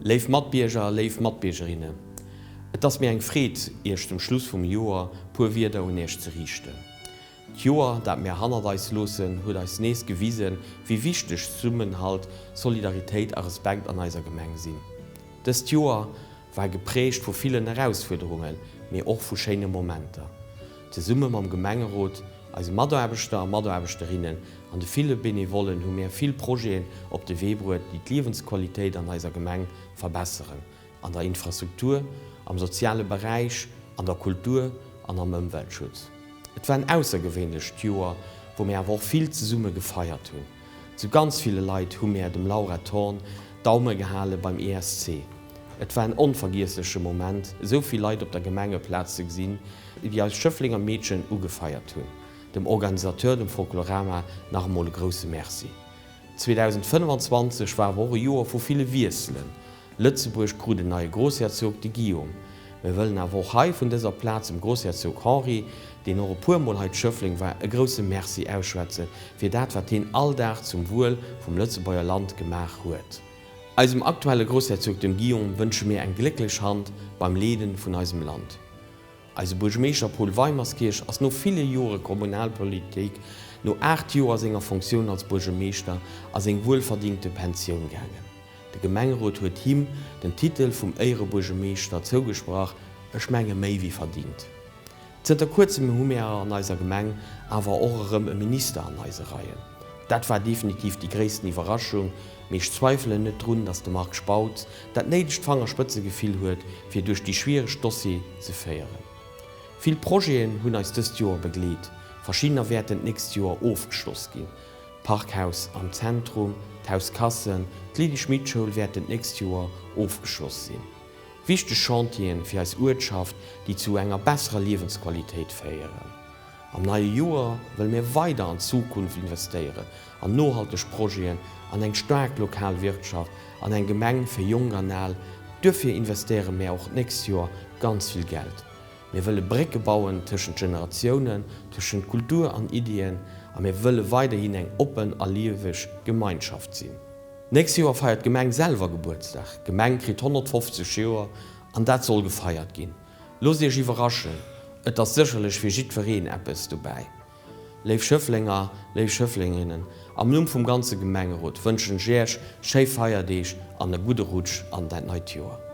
Léif Matbierger, léif Matbiergerinnen, et ass mir eng Freed, Iech zum Schluss vum Joer puer Wierder un Iech ze riichten. D'Joer, dat mär hannert eis loossen, huet eis nees gewisen, wéi wichteg Zesummenhalt, Solidaritéit a Respekt an eiser Gemeng sinn. Dëst Joer war geprägt vu villen Erausfuerderungen, mee och vu schéine Momenter. Zesumme mam Gemengerot, eise Mataarbechter a Mataarbechterinnen an de ville Benevollen hu mär vill Projeten op de Wee bruet, déi d'Liewensqualitéit an eiser Gemeng verbesseren, an der Infrastruktur, am soziale Beräich, an der Kultur an am Ëmweltschutz. Et war en aussergewéinlecht Joer, wou mär awer och vill zesumme gefeiert hunn. Zu ganz ville Leit hu mär dem Laura Thorn d'Daume gehale beim ESC. Et war en onvergiessleche Moment, esou vill Leit op der Gemengeplaz ze gesinn, déi eist Schëfflenger Meedchen ugefeiert hunn. Dem Organisateur, dem Folklorama, nach emol e grousse Merci. 2025 war awer och e Joer vu ville Wiesselen. Lëtzebuerg krut en neie Grossherzog, de Guillaume. Mir wëllen awer och hei vun dëser Plaz dem Grossherzog Henri, deen och e puer Mol hei d'Schëffleng war, e grousse Merci ausschwätze fir dat, wat hien all Dag zum Wuel vum Lëtzebuerger Land gemaach huet. Eisem aktuelle Grossherzog, dem Guillaume, wënsche mir eng glécklech Hand beim Leeden vun eisem Land. Eise Buergmeeschter Paul Weimerskirch ass no ville Jore Kommunalpolitik, no 8 Joer senger Fonctioun als Buergermeeschter, a seng wuelverdingte Pensioun gaangen. De Gemengerot huet him den Titel vum Éierebuergermeeschter zougesprach, ech menge méi wéi verdingt. Zënter kuerzem hu mir an eiser Gemeng awer och erëm e Minister an eise Reien. Dat war definitiv déi gréissten Iwwerraschung, mee ech zweifelen net drun, datt de Marc Spautz dat néidegt Fangerspëtzegefill huet, fir duerch déi schwiereg Dossier ze féieren. Vill Projeten hunn eis dëst Joer begleet, verschiddener wäerten d'nächst Joer ofgeschloss ginn. D'Parkhaus am Zentrum, d'Haus Kassen, d'Lydie Schmit Schoul wäerten d'nächst Joer ofgeschloss sinn. Wichteg Chantieren fir eis Uertschaft, déi zu enger besserer Liewensqualitéit féieren. Am neie Joer wëlle mir weider an d'Zukunft investéieren, an nohalteg Projeten, an eng staark lokal Wirtschaft, an eng Gemeng fir Jonk an Al. Duerfir investéiere mär och d'nächst Joer ganz vill Geld. Mir wëlle Brécke bauen tëschent Generatiounen, tëschent Kultur an Iddien a mir wëlle weiderhin eng oppen a lieweg Gemeinschaft sinn. D'nächst Joer feiert d'Gemeng selwer Gebuertsdag. D'Gemeng kritt 150 Joer an dat soll gefeiert ginn. Loosst Iech iwwerraschen, et ass sécherlech fir jiddwereen eppes dobäi. Léif Schëfflenger, léif Schëfflengerinnen, am Numm vum ganze Gemengerot wënschen ech Iech schéi Feierdeeg an e gudde Rutsch an dat neit Joer.